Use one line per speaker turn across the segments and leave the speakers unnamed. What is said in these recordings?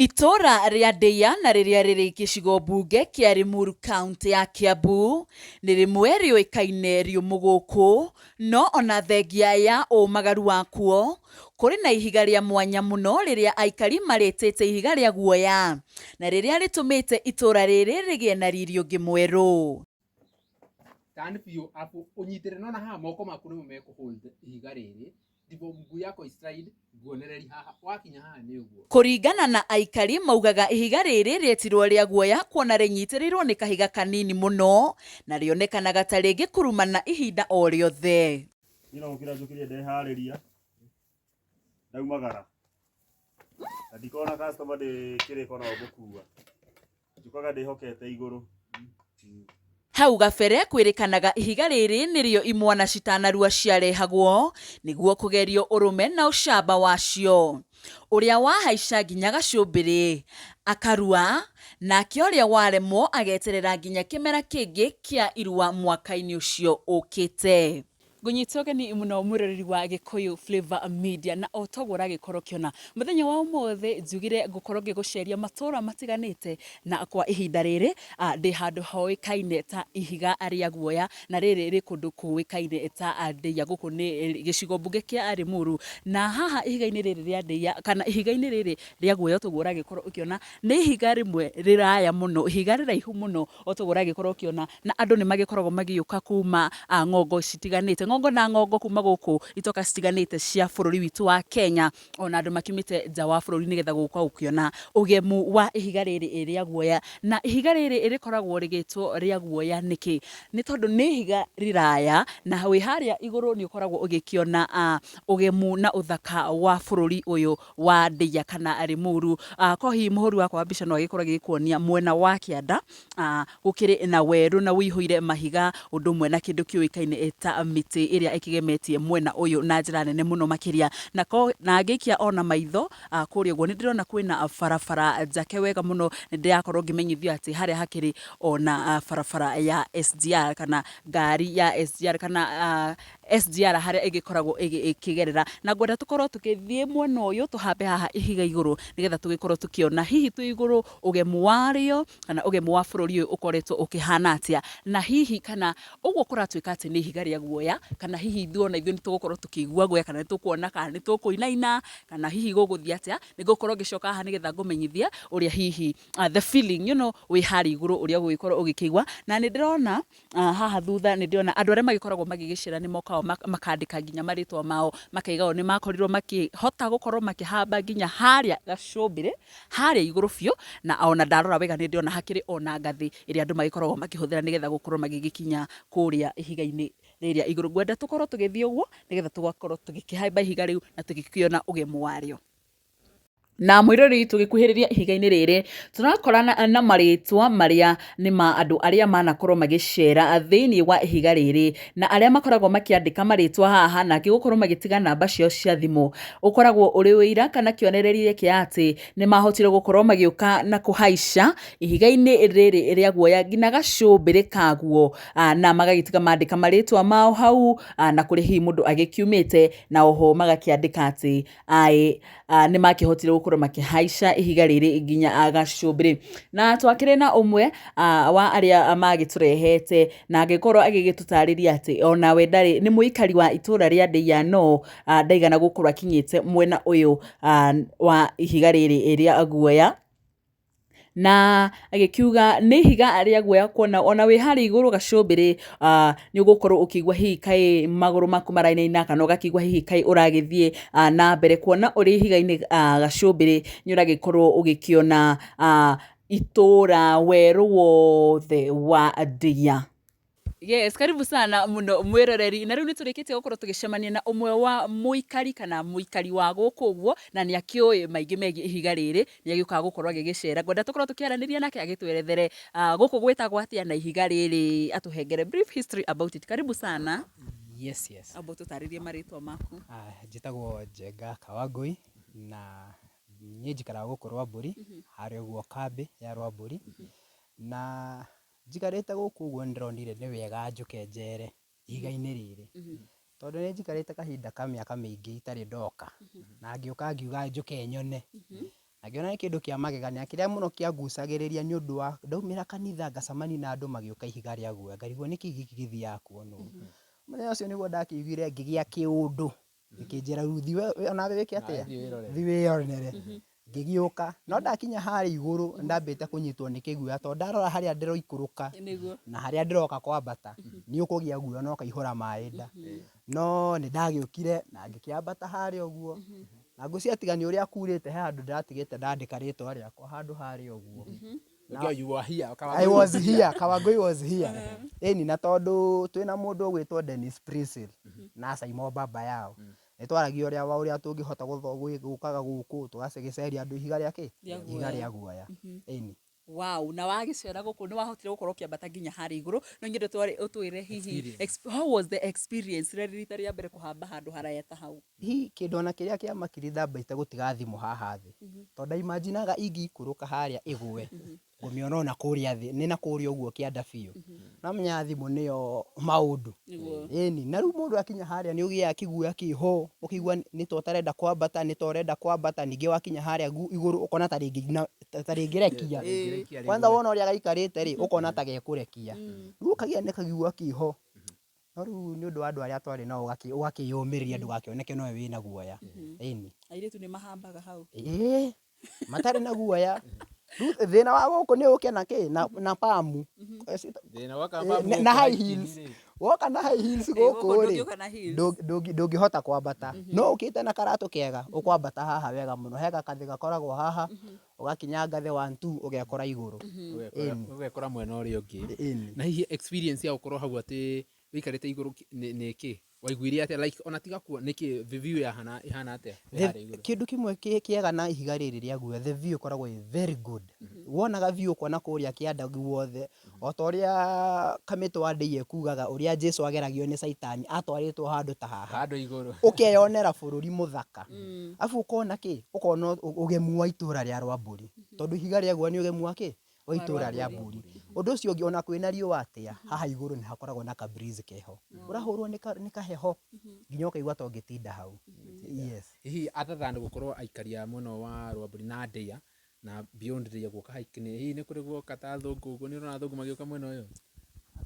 Itũũra rĩa Ndeiya na rĩrĩa rĩrĩ gĩcigo mbunge kĩa Limuru kauntĩ ya Kiambu, nĩ rĩmwe rĩũĩkaine rĩũmũ gũkũ, no ona thengia ya ũmagaru wakuo, kũrĩ na ihiga rĩa mwanya mũno rĩrĩa aikari marĩtĩte ihiga rĩa guoya, na rĩrĩa rĩtũmĩte itũũra rĩrĩ rĩgĩe na riri ũngĩ mwerũ.
Turn biũ afu ũnyitĩrĩre nona haha moko maku nĩmo mekũ hold ihiga rĩrĩ ndipo mguu yako islide nguonereri haha wakinya haha nĩ ũguo.
Kũringana na aikari maugaga ihiga rĩrĩ rĩetirwo rĩa guoya kuona rĩnyitĩrĩirwo nĩ kahiga kanini mũno na rĩonekanaga ta rĩngĩkurumana ihinda o rĩothe.
Niĩ no gũkĩra njũkĩrire ndeharĩria ndaumagara na ndikona customer ndĩ kĩrĩko no ngũkua njũkaga ndĩhokete igũrũ.
Hau gabere kwĩrĩkanaga ihiga rĩrĩ nĩrĩo imwana citanarua ciarehagwo nĩguo kũgerio ũrũme na ũcamba wacio. Ũrĩa wahaica nginya gacũmbĩrĩ akarua, nake ũrĩa waremwo ageterera nginya kĩmera kĩngĩ kĩa irua mwaka-inĩ ũcio ũkĩte. Ngũnyita ũgeni mũno mwĩroreri wa Gĩkũyũ Flavour Media, na o toguo ũragĩkorwo ũkĩona mũthenya wa ũmũthĩ njugire ngũkorwo ngĩgũceria matũra matiganĩte, na kwa ihinda rĩrĩ ndĩ handũ hoĩkaine ta ihiga rĩa guoya, na rĩrĩ rĩ kũndũ kũĩkaine ta Ndeiya, gũkũ nĩ gĩcigo mbunge kĩa Limuru, na haha ihiga-inĩ rĩrĩ rĩa Ndeiya kana ihiga-inĩ rĩrĩ rĩa guoya toguo ũragĩkorwo ũkĩona nĩ ihiga rĩmwe rĩraya mũno, ihiga rĩraihu mũno o toguo ũragĩkorwo ũkĩona, na andũ nĩ magĩkoragwo magĩũka kuma ng'ongo citiganĩte, ng'ongo na ng'ongo kuma gũkũ itoka citiganĩte cia bũrũri witũ wa Kenya, ona andũ makiumĩte nja wa bũrũri nĩgetha gũka gũkĩona ũgemu wa ihiga rĩrĩ rĩa guoya. Na ihiga rĩrĩ rĩkoragwo rĩgĩtwo rĩa guoya nĩkĩ? Nĩ tondũ nĩ ihiga rĩraya na wĩ harĩa igũrũ nĩ ũkoragwo ũgĩkĩona ũgemu na ũthaka wa bũrũri ũyũ wa Ndeiya kana Limuru. Ko hihi mũhũri wakwa wa mbica no agĩkorwo agĩkuonia mwena wa kĩanda, gũkĩrĩ na werũ na ũihũire mahiga ũndũ ũmwe na kĩndũ kĩũĩkaine ta mĩtĩ ĩrĩa ĩkĩgemetie mwena ũyũ na njĩra nene mũno makĩria. Na ngĩikia ona maitho kũrĩa ũguo nĩ ndĩrona kwĩna barabara njake wega mũno, nĩ ndĩrakorwo ngĩmenyithio atĩ harĩa hakĩrĩ ona barabara ya SGR kana ngari ya SGR kana SGR harĩa ĩgĩkoragwo ĩkĩgerera. Na ngwenda tũkorwo tũgĩthiĩ mwena ũyũ tũhambe haha ihiga igũrũ nĩgetha tũgĩkorwo tũkĩona hihi twĩ igũrũ ũgemu warĩo kana ũgemu wa bũrũri ũyũ ũkoretwo ũkĩhana atĩa, na hihi kana ũguo kũratuĩka atĩ nĩ ihiga rĩa guoya, kana hihi ithuĩ ona ithuĩ nĩ tũgũkorwo tũkĩigua guoya, kana nĩ tũkuona kana nĩ tũkũinaina, kana hihi gũgũthiĩ atĩa. Nĩ ngũkorwo ngĩcoka haha nĩgetha ngũmenyithie ũrĩa hihi the feeling wĩ harĩa igũrũ ũrĩa ũgũgĩkorwo ũgĩkĩigua. Na nĩ ndĩrona haha thutha nĩ ndĩrona andũ arĩa magĩkoragwo magĩgĩcera nĩ mokaga makandĩka nginya marĩtwa mao, makaiga o nĩ makorirwo makĩhota gũkorwo makĩhamba nginya harĩa gacũmbĩrĩ, harĩa igũrũ biũ, na ona ndarora wega nĩ ndĩrona hakĩrĩ ona ngathĩ ĩrĩa andũ magĩkoragwo makĩhũthĩra nĩgetha gũkorwo magĩgĩkinya kũrĩa ihiga-inĩ rĩrĩa igũrũ. Ngwenda tũkorwo tũgĩthiĩ ũguo nĩgetha tũgakorwo tũgĩkĩhaimba ihiga rĩu na tũgĩkĩona ũgemu warĩo. Na mwĩroreri tũgĩkuhĩrĩria ihiga-inĩ rĩrĩ tũrakorana na marĩtwa marĩa nĩ ma andũ arĩa manakorwo magĩcera thĩinĩ wa ihiga rĩrĩ, na arĩa makoragwo makĩandĩka marĩtwa haha na angĩ gũkorwo magĩtiga namba ciao cia thimũ. Ũkoragwo ũrĩ ũira kana kĩonereria kĩa atĩ nĩ mahotire gũkorwo magĩũka na kũhaica ihiga-inĩ rĩrĩ rĩa guoya nginya gacũmbĩrĩ kaguo, na magagĩtiga mandĩka marĩtwa mao hau, na kũrĩa hihi mũndũ agĩkiumĩte, na oho magakĩandĩka atĩ nĩ makĩhotire gũkorwo makĩhaica ihiga rĩrĩ nginya gacũmbĩrĩ. Na twakĩrĩ na ũmwe wa arĩa magĩtũrehete na agĩkorwo agĩgĩtũtarĩria atĩ onawe ndarĩ nĩ mũikari wa itũra rĩa Ndeiya no ndaigana gũkorwo akinyĩte mwena ũyũ wa ihiga rĩrĩ rĩa guoya, na agĩkiuga nĩ ihiga rĩa guoya kuona ona wĩ harĩa igũrũ gacũmbĩrĩ nĩ ũgũkorwo ũkĩigua hihi kaĩ magũrũ maku marainaina, kana ũgakĩigua hihi kaĩ ũragĩthiĩ na mbere, kuona ũrĩ ihiga-inĩ gacũmbĩrĩ nĩ ũragĩkorwo ũgĩkĩona itũra werũ wothe wa Ndeiya. Yes, karibu sana muno mwiroreri. Na riu niturikitie gukorwo tugicemania na umwe wa muikari kana muikari wa guku uguo, na ni akiuĩ maingi megie ihiga riri, ni agiukaga gukorwo agigicera. Ngwenda tukorwo tukiaraniria nake agitwerethere guku gwitagwo atia na ihiga riri, atuhengere brief history about it. Karibu sana.
Yes, yes.
Amba ũtũtarĩrie marĩtwa maku.
Njĩtagwo Njenga Kawangũi na niĩ njikaraga gũkũ Rwambũri, harĩa ũguo kambĩ ya Rwambũri. Na njikarĩte gũkũ ũguo nĩ ndĩronire nĩ wega njũke njere ihiga-inĩ rĩrĩ, tondũ nĩ njikarĩte kahinda ka mĩaka mĩingĩ itarĩ ndoka, na ngĩũka ngiuga njũke nyone. Na ngĩona nĩ kĩndũ kĩa magegania kĩrĩa mũno kĩangucagĩrĩria nĩ ũndũ wa ndaumĩra kanitha ngacemania na andũ magĩũka ihiga rĩa guoya ngarigwo nĩkĩ gĩkĩ gĩthiaga kuonwo. Mũthenya ũcio nĩguo ndakĩiguire ngĩgĩa kĩũndũ gĩkĩnjĩra rĩu thiĩ we onawe wĩke atĩa, thiĩ wĩyonere. Ngĩgĩũka no ndakinya harĩa igũrũ nĩndambĩte kũnyitwo nĩ kĩguoya tondũ ndarora harĩa ndĩraikũrũka na harĩa ndĩroka kwambata nĩ ũkũgĩa guoya na ũkaihũra maĩ nda. No nĩ ndagĩũkire na ngĩkĩambata harĩa ũguo na ngwĩciria tiga nĩ ũrĩa kurĩte he handũ ndĩratigĩte ndandĩka rĩtwa rĩakwa handũ harĩa ũguo.
Na, you were here.
I was here, Kawangũi was here. Ĩni na tondũ twĩna mũndũ ũgwĩtwo Dennis Priscil na Simon baba yao nĩ twaragia ũrĩa wa ũrĩa tũngĩhota gũkaga gũkũ tũgagĩceria andũ ihiga rĩa kĩ? Ihiga rĩa guoya. Ĩni.
Wow, na wagĩcera gũkũ nĩ wahotire gũkorwo ũkĩambata nginya harĩa igũrũ. No nyende ũtwĩre hihi how was the experience rĩrĩ rita rĩa mbere kũhamba handũ haraya ta hau?
Hihi kĩndũ ona kĩrĩa kĩamakirie ndambĩte gũtiga thimũ haha thĩ. Tondũ ndaimaginaga ingĩikũrũka harĩa ĩgwe, ngũmĩona ona kũrĩa thĩ, nĩ na kũrĩa ũguo kĩanda biũ. No menyaga thimũ nĩyo maũndũ. Ĩni, na rĩu mũndũ akinya harĩa nĩ ũgĩaga kĩguoya kĩho, ũkaigua nĩ ta ũtarenda kwambata, nĩ ta ũrenda kwambata, ningĩ wakinya harĩa igũrũ ũkona ta rĩngĩ ta rĩngĩrekia. Kwanza wona ũrĩa gaikarĩte rĩ, ũkona ta gekũrekia. Rĩu ũkagĩa na kaguoya kĩho. No rĩu nĩ ũndũ wa andũ arĩa twarĩ nao ũgakĩyũmĩrĩria ndũgakĩoneke nowe wĩna guoya. Ĩni.
Airĩtu nĩ mahambaga hau?
Ĩĩ, matarĩ na guoya. Rĩu thĩna wa gũkũ nĩ ũke na kĩ? Na pamu.
Thĩna woka na pamu
Na
gũkũ
high
hiking
heels.
rĩ.
Woka na high heels gũkũ rĩ,
ndũngĩũka na heels.
Ndũngĩhota kwambata. No ũkĩte na karatũ kega, ũkwambata haha wega mũno. He gakathĩ gakoragwo haha, ũgakinya ngathĩ one two ũgekora igũrũ.
Ũgekora mwena ũrĩa ũngĩ.
Ĩni.
Na hihi experience ya gũkorwo hau atĩ ũikarĩte igũrũ nĩ kĩ? Waiguire atĩa like ona tiga kuo nĩ kĩ the view yahana ĩhana atĩa wĩ harĩa igũrũ?
Kĩndũ kĩmwe kĩega na ihiga rĩrĩ rĩa guoya, the view ĩkoragwo ĩ very good. Wonaga view ũkona kũrĩa kĩanda guothe, o ta ũrĩa kamĩtĩ wa ndĩi ekugaga ũrĩa Jesu ageragio nĩ caitani atwarĩtwo handũ ta haha.
Handũ igũrũ.
Ũkeyonera bũrũri mũthaka. Arabu ũkona kĩ? Ũkona ũgemu wa itũra rĩa Rwambũri. Tondũ ihiga rĩa guoya nĩ ũgemu wa kĩ? Wa itũra rĩa Mbũri. Ũndũ ũcio ũngĩ ona kwĩna riũa atĩa, haha igũrũ nĩ hakoragwo na ka breeze keho. Ũrahũrwo nĩ kaheho nginya ũkaigua ta ũngĩtinda hau. Yes.
Hihi other than gũkorwo aikari a mwena wa Rwambũri na Ndĩa na beyond Ndĩa gũka hiking, hihi nĩ kũrĩ guoka ta athũngũ ũguo? Nĩ ũrona athũngũ magĩũka mwena ũyũ?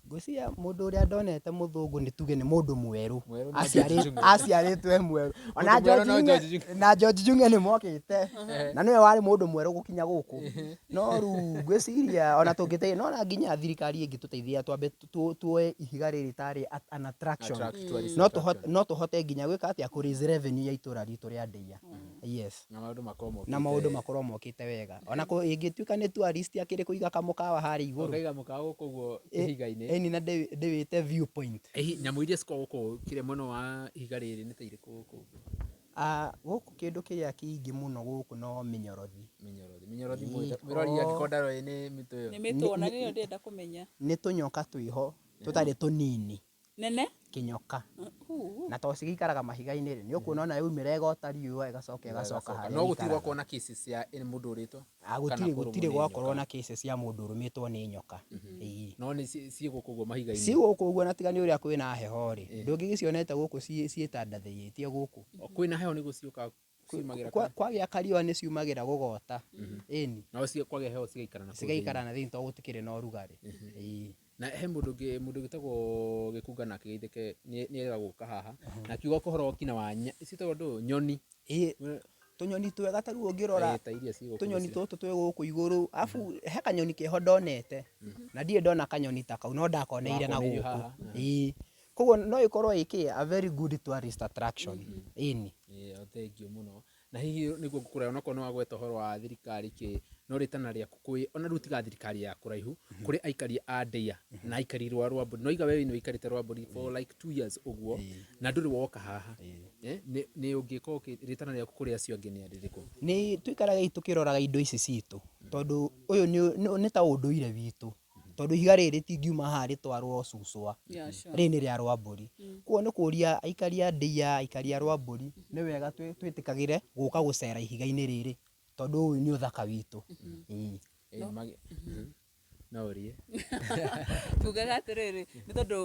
Ngwĩciria mũndũ ũrĩa ndonete mũthũngũ nĩ tuge nĩ mũndũ mwerũ.
Mwerũ na George Njung'e.
Aciarĩtwo e mwerũ. Ona
Mũndũ mwerũ
George
no
Njung'e
George Njung'e.
na George Njung'e nĩ mokĩte. Na nĩwe warĩ mũndũ mwerũ gũkinya gũkũ. No rĩu ngwĩciria ona tũngĩteithia, no ona nginya thirikari ĩngĩtũteithia twambe tuoe ihiga rĩrĩ tarĩ an attraction.
Attract, tourist
No
attraction.
no tũhote nginya gwĩka atĩa kũ raise revenue ya itũra ritũ rĩa Ndeiya. Yes.
Na maũndũ makorwo mokĩte.
Na maũndũ makorwo mokĩte wega. Ona ĩngĩtuĩka nĩ tourist akĩrĩ kũiga kamũkawa harĩa igũrũ.
Ũkaiga mũkawa gũkũ ũguo ihiga-inĩ.
Ĩni na ndĩwĩte view point.
Hihi nyamũ iria cikoragwo gũkũ kĩrĩa mwena wa ihiga rĩrĩ nĩ ta irĩkũ gũkũ?
Gũkũ kĩndũ kĩrĩa kĩingĩ mũno gũkũ no mĩnyorothi.
Mĩnyorothi. Mĩnyorothi mwĩrori angĩkorwo ndaroĩ nĩ mĩtũ ĩyo.
Nĩ mĩtũ ona nĩyo ndĩrenda kũmenya.
Nĩ tũnyoka twĩho tũtarĩ tũnini.
Nene?
Kĩnyoka. Na to cigĩikaraga mahiga-inĩ rĩ, nĩ ũkuona ona yaumĩra ĩgota riũa ĩgacoka ĩgacoka harĩa
No gũtirĩ
ĩikaraga.
gwakorwo na cases cia mũndũ ũrĩtwo?
Gũtirĩ, gũtirĩ gwakorwo na cases cia mũndũ ũrũmĩtwo nĩ nyoka. Ĩĩ.
No nĩ ciĩ gũkũ ũguo mahiga-inĩ?
Ciĩ gũkũ ũguo na tiga nĩ ũrĩa kwĩna heho rĩ, ndũngĩgĩcionete gũkũ ciĩtandathĩĩtie gũkũ.
Kwĩna heho nĩguo ciũkaga ciumagĩra
Kwa, kwagĩa kariũa nĩ ciumagĩra gũgota. Ĩni.
No kwagĩa heho cigaikara na kũu thĩinĩ.
Cigaikara na thĩinĩ tondũ gũtikĩrĩ na ũrugarĩ. Ĩĩ.
Na he mũndũ ũngĩ, mũndũ wĩtagwo Gĩkunga nake Gĩitheke nĩ erĩga gũka haha na akiuga ũhoro kinya wa ciĩtagwo ndũ nyoni.
Ĩĩ, tũnyoni twega ta rĩu ũngĩrora
Ĩĩ, ta iria ciĩ gũkũ
tũnyoni
nĩcio.
tũtũ twĩ gũkũ igũrũ, arabu he kanyoni keho ndonete na ndirĩ ndona kanyoni ta kau no ndakoneire na
Wakoneire
gũkũ.
haha.
Ĩĩ. Koguo no ĩkorwo ĩ kĩ, a very good tourist attraction. Ĩni.
Ĩĩ, thengiũ mũno. Na hihi nĩguo ngũkũria onokorwo nĩ wagweta ũhoro wa thirikari kĩ, no rĩtana rĩaku kwĩ, ona rĩu tiga thirikari ya kũraihu, kũrĩ aikari a Ndeiya na aikari a Rwambũri. Nĩ waiga we nĩ ũikarĩte Rwambũri for like 2 years ũguo, na ndũrĩ woka haha. Nĩ ũngĩkorwo rĩtana rĩaku kũrĩ acio angĩ nĩ rĩrĩkũ?
Nĩ tũikaragei tũkĩroraga indo ici citũ, tondũ ũyũ nĩ ta ũndũire witũ. Tondũ ihiga rĩrĩ rĩtingiuma haha rĩtwarwo Suswa, rĩrĩ nĩ rĩa Rwambũri. Koguo nĩ kũria aikari a Ndeiya, aikari a Rwambũri, nĩ wega twĩtĩkagĩre gũka gũcera ihiga-inĩ rĩrĩ, tondũ ũyũ nĩ ũthaka witũ. Ĩĩ.
No ũrie.
Tugaga atĩrĩrĩ, nĩ tondũ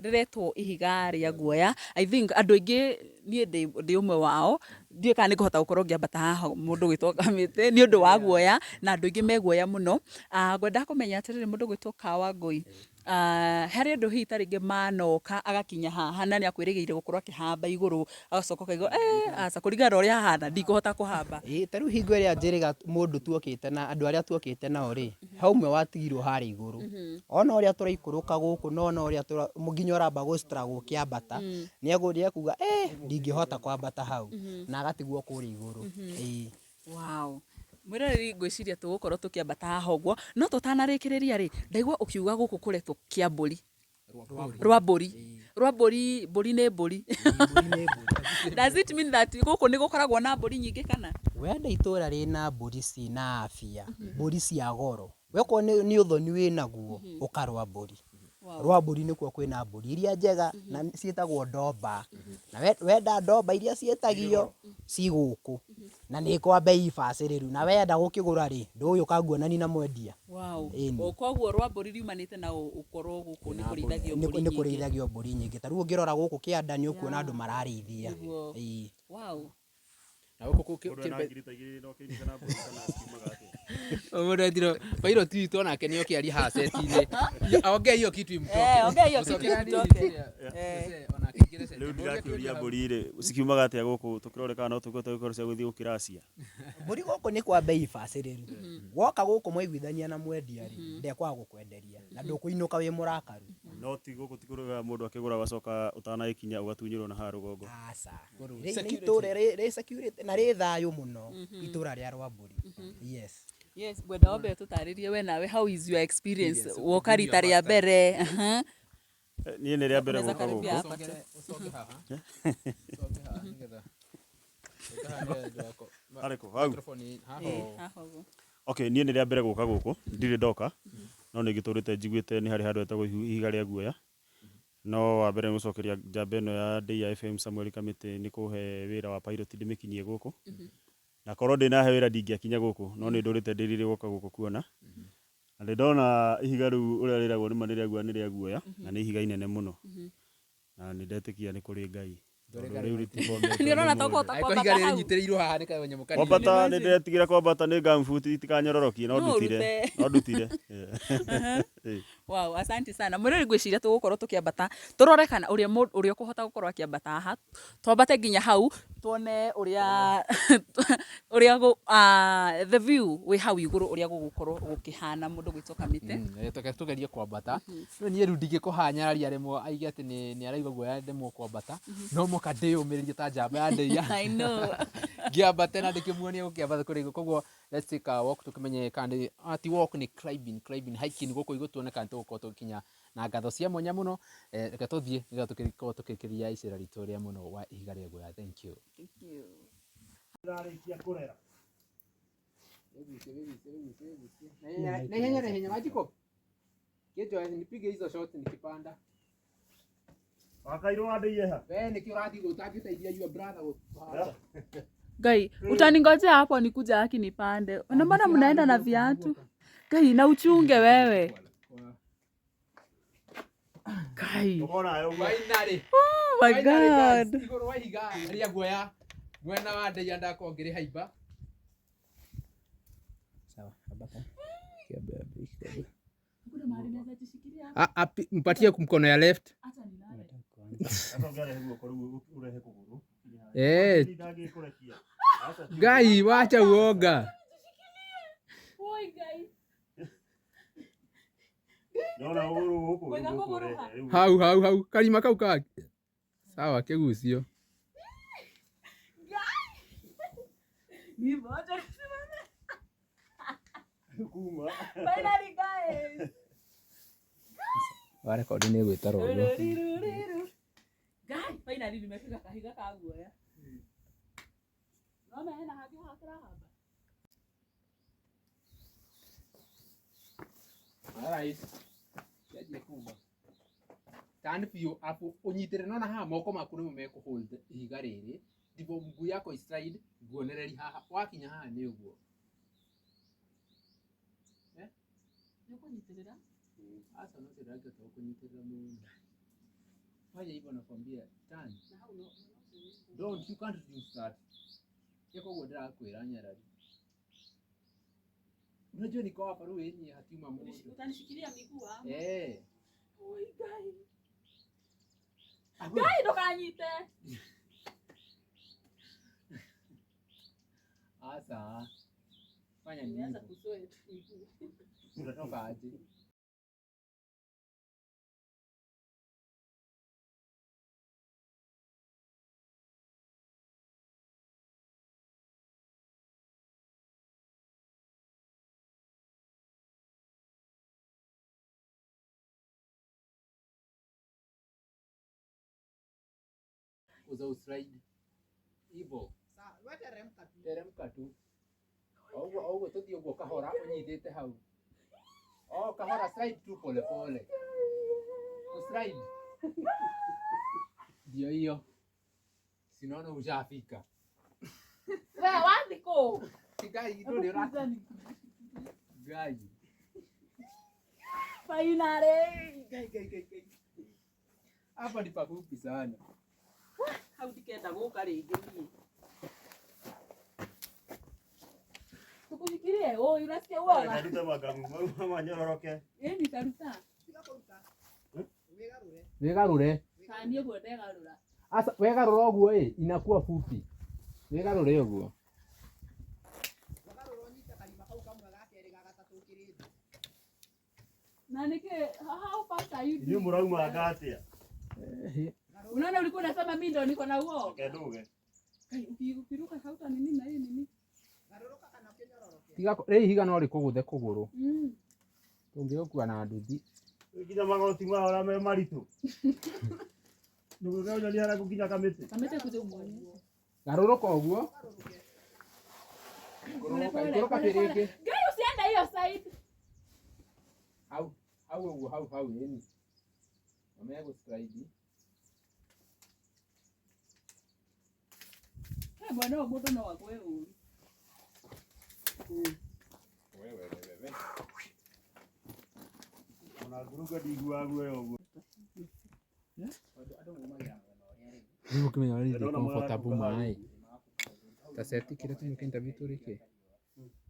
rĩretwo ihiga rĩa guoya. I think andũ aingĩ, niĩ ndĩ ũmwe wao, ndiũĩ kana nĩ ngũhota gũkorwo ngĩambata haha mũndũ gwĩtwo Kamĩtĩ nĩ ũndũ wa guoya, na andũ aingĩ me guoya mũno. Ngwendaga kũmenya atĩrĩrĩ, mũndũ gwĩtwo Kawangũi, harĩ andũ hihi ta rĩngĩ manoka agakinya haha na nĩ akwĩrĩgĩrĩire gũkorwo akĩhamba igũrũ, agacoka ũkaigua aca, kũringana na ũrĩa hahana ndikũhota kũhamba.
Ĩĩ ta rĩu hingo ĩrĩa njĩrĩga mũndũ tuokĩte na andũ arĩa tuokĩte nao rĩ, he ũmwe watigirwo harĩa igũrũ. Ona ũrĩa tũraikũrũka gũkũ na ona ũrĩa nginya ũramba gũ struggle ũkĩambata, nĩ ekuga ndingĩhota kwambata hau, na agatigwo kũrĩa igũrũ. Ĩĩ.
Wow. Mwĩroreri, ngwĩciria tũgũkorwo tũkĩambata haha ũguo, no tũtanarĩkĩrĩria rĩ, ndaigua ũkiuga gũkũ kũretwo Kĩambũri. Rwambũri. Rwambũri, mbũri nĩ mbũri.
Mbũri nĩ mbũri.
Does it mean that gũkũ nĩ gũkoragwo na mbũri nyingĩ kana?
Wenda itũra rĩna mbũri ciĩna afya, mbũri cia goro, we okorwo nĩ ũthoni wĩnaguo, ũka Rwambũri. Rwambũri nĩkuo kwĩna mbũri iria njega na ciĩtagwo ndomba. Na wenda ndomba iria ciĩtagio ci gũkũ na nĩ kwa bei bacĩrĩru, na wenda gũkĩgũra rĩ, ndũgũgĩũka nguonani na mwendia.
Wow.
Ĩni.
Koguo Rwambũri riumanĩte na ũkorwo gũkũ nĩ kũrĩithagio mbũri
Nĩ
nyingĩ.
Kũrĩithagio mbũri nyingĩ. Ta rĩu ũngĩrora gũkũ kĩanda nĩ ũkuona andũ mararĩithia.
Nĩguo.
Ĩĩ.
Wow.
Na gũkũ
Mũndũ ena ngiri ta igĩrĩ no kĩnyite na mbũri kana ciumaga atĩa?
Mũndũ etirwo pilot witũ onake nĩ oke arie haha set-inĩ. Ongea hiyo kitu imtoke.
Eh, ongea hiyo kitu
Mũcokere hanini
imtoke.
Mzee, onake aingĩre set.
Rĩu ndĩrakĩũria mbũri rĩ, cikiumaga atĩa gũkũ tũkĩrore kana no tũkĩhote gũkorwo cia gũthiĩ gũkĩracia?
Mbũri gũkũ nĩ kwa bei bacĩrĩru. Woka gũkũ mwaiguithania na mwendia rĩ, ndekwaga gũkwenderia na ndũkũinũka wĩ mũrakaru.
No ti gũkũ, ti kũrĩa mũndũ akĩgũra ũgacoka ũtanagĩkinya ũgatunyĩrwo na haha rũgongo.
Aca. Nĩ itũra rĩ security na rĩ thayũ mũno, itũra rĩa Rwambũri. Yes.
Yes, ngwenda wambe ũtũtarĩrie we nawe, how is your experience
Experience,
woka rita
your
rĩa
first time.
mbere?
Niĩ nĩ rĩa mbere
Unaweza
gũka
karibia
gũkũ.
hapa tu.
Ũcoke haha. Ũcoke haha nĩgetha. Ũcoke haha nĩgetha
Harĩkũ? Hau?
Microphone haha.
Ĩĩ, haha ũguo.
Okay, niĩ nĩ rĩa mbere gũka gũkũ, ndirĩ ndoka, no nĩ ngĩtũrĩte njiguĩte nĩ harĩ handũ hetagwo ihiga rĩa guoya. No wa mbere nĩ gũcokeria njamba ĩno ya Ndeiya FM Samuel Kamĩtĩ nĩ kũhe wĩra wa pilot ndĩmĩkinyie gũkũ. Na korwo ndĩnahe wĩra ndingĩakinya gũkũ, no nĩ ndũrĩte ndĩrirĩrie gũka gũkũ kuona. Na nĩ ndona ihiga rĩu ũrĩa rĩragwo nĩma nĩ rĩa guoya, nĩ rĩa guoya, na nĩ ihiga inene mũno. Na nĩ ndetĩkia nĩ kũrĩ Ngai. Tondũ rĩu rĩtibometwo
Nĩ ũrona
nĩ
ta
mũndũ.
ũkũhota
Angĩkorwo
kwambata
ihiga rĩrĩ
hau?
rĩnyitĩrĩirwo haha nĩ kanyamũ kanini.
Kwambata nĩ ndĩretigĩra kwambata nĩ gumboot itikanyororokie, no
No
ndutire.
ũrute.
No ndutire. Ĩĩ.
Wow, asante sana. Mwĩrori, ngwĩciria tũgũkorwo tũkĩambata tũrore kana ũrĩa mũndũ ũrĩa ũkũhota gũkorwo akĩambata haha, twambate nginya hau tuone ũrĩa the view wĩ hau igũrũ, ũrĩa gũgũkorwo gũkĩhana, mũndũ gwĩtwo Kamĩtĩ.
Reke tũgerie kwambata. Rĩu niĩ rĩu ndingĩkũhanyararia rĩmwe aige atĩ nĩ araigua guoya ndemwo kwambata, no mũka ndĩyũmĩrĩrie ta njamba ya Ndeiya.
I know.
Ngĩambate na ndĩkĩmuonie gũkĩambata kũrĩa igũrũ. Koguo let's take a walk tũkĩmenye kana nĩ ti walk, nĩ climbing, hiking gũkũ igũrũ, tuone kana tũgũkorwo tũgĩkinya, na ngatho cia mwanya mũno. Reke tũthiĩ nĩgetha tũgĩkorwo tũkĩrĩkĩria icera ritũ rĩa mũno wa ihiga rĩa guoya. Thank you.
Thank you.
Ndarĩkia kũrera.
Na ihenya, na ihenya, Wanjikũ. Kĩnjoe nipige hizo shot nikipanda.
Wakairwo wa Ndeiya ha?
We nĩkĩ ũrathiĩ ũtangĩteithia your brother kũhanda?
Ngai, utaningojea hapo nikuja haki nipande. Na mbona mnaenda na viatu? Ngai, na uchunge wewe. Ngai.
Ũkona nayo ũguo.
Finally.
Oh my
Finally, guys,
God.
igũrũ wa ihiga rĩa guoya mwena wa Ndeiya ndakorwo ngĩrĩhaimba.
Sawa, ambata.
Mpatie mkono ya left.
Sasa ũngĩarehe guoko rĩu ũrehe kũgũrũ.
Eh.
Ndangĩkũrekia. Aca ti
Ngai, wacha uoga.
Oi, Ngai.
Ndona ũgũrũ gũkũ
Wega
rĩu
kũgũrũ
gũkũ
ha?
ũrehe rĩu.
Hau hau hau karima kau ka sawa kĩgucio.
Ni moja.
Kuma.
Finally, guys.
Wa rekondi nĩ gwĩtara ũguo.
Ngai, finally nimefika kahiga ka guoya. Nona hena hangĩ haha tũrahamba.
Alright. Cianjia kuma. Turn biũ afu ũnyitĩrĩre, nona haha moko maku nĩmo mekũ hold ihiga rĩrĩ, ndipo mguu yako islide, nguonereri haha, wakinya haha nĩ ũguo. Eh?
Nyitĩrĩra.
Asa no ũcio ndangĩhota gũkũnyitĩrĩra mũno. Fanya hivyo nakwambia, turn.
Na hau no mwena ũcio wĩ
Don't, you can't use that. Ĩka ũguo ndĩrakwĩra nyarari. Unajua niko hapa rĩu ĩniĩ hatiuma mũndũ.
Utanishikilia miguu ama?
Eh.
Oi Ngai.
Agwe.
Ngai ndũkanyite.
Asa. Fanya
Nimeanza
hivyo.
kusweat miguu.
Utatoka aje? Uza uslide. Hivyo.
Sawa, we teremka tu.
Teremka tu. Oguo oguo tuthie uguo kahora unyitite hau. Oh, kahora slide tu pole pole. Uslide. Ndio hiyo. Sinaona ushafika.
We wathi kũ?
Ngai ndũrĩ ũra Ngai.
Finally.
Ngai Ngai Ngai Ngai. Hapa ni pafupi sana.
Hau ndikenda gũka rĩngĩ niĩ. Tukushikilie. Oi, unasikia uoga?
Ndarute mangamu mau manyororoke.
Ĩ nitaruta.
Tiga kũruta. Wĩgarũre.
Wĩgarũre.
Kana niĩ ũguo ndegarũra.
Asa wegarũra ũguo ĩ inakuwa fupi. Wĩgarũre ũguo.
Wagarũra ũnyite karima kau kamwe ga kerĩ ga gatatũ ũkĩrĩ thĩ.
Na nĩkĩ how fast are you
Inyuĩ
doing?
mũraumanga atĩa?
Unaona ulikuwa unasema mimi ndo niko na uoga.
Reke nduge.
Kai ukiruka hauta nini na hii nini?
Garũrũka kana ũkĩnyororoke.
Tiga rĩ ihiga no rĩkũgũthe kũgũrũ. Tũngĩgũkua na nduthi.
Nginya magoti mao ũrĩa me maritũ. Ndũgũke ũnyonie harĩa ngũkinya kamĩtĩ.
Kamete kuja umuonyeshe.
Garũrũka ũguo.
Garũrũke.
Pole
Ikũrũka
pole
ikũrũka
pole pole.
rĩngĩ.
Ngai usiende hiyo side.
Hau hau ũguo hau hau ĩni. Mamegũ slide.
He mwena ũyũ mũndũ no agwe ũru.
Wewe wewe wewe.
Ona ngũrũka ndiguaga guoya ũguo.
Tondũ andũ maumagĩra mwena ũrĩa rĩu.
Rĩu ũkĩmenya ũrĩa
Ndona
comfortable
mũrakuga
maĩ.
hau.
Taseti kile tu interview tu rĩkĩ.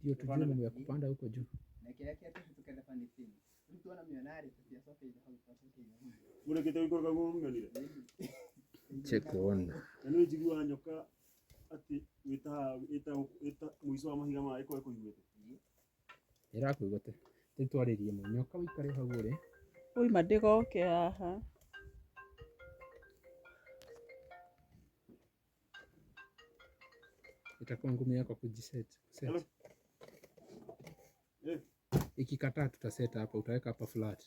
Ndio tujue mambo ya kupanda huko juu.
Na kĩrĩa kĩatũhĩtũke the funny thing. Rĩu tuona mĩona-rĩ, tũtiacokeire hau twacokeire hau.
Mũrĩkĩte gũikũrũka guo mũmĩonire?
Check one.
Na nĩ njiguaga nyoka atĩ wĩta mũico wa mahiga maya ĩkorwo ĩkũiguĩte.
Ĩrakũigua te. Rĩu twarĩrie mũ. Nyoka wĩikare hau ũrĩ.
Oima ndĩgoke haha.
Itakuwa ngumu yako kujiset.
Hello.
Set.
Eh,
Ikikataa tutaset hapa, utaweka hapa flat.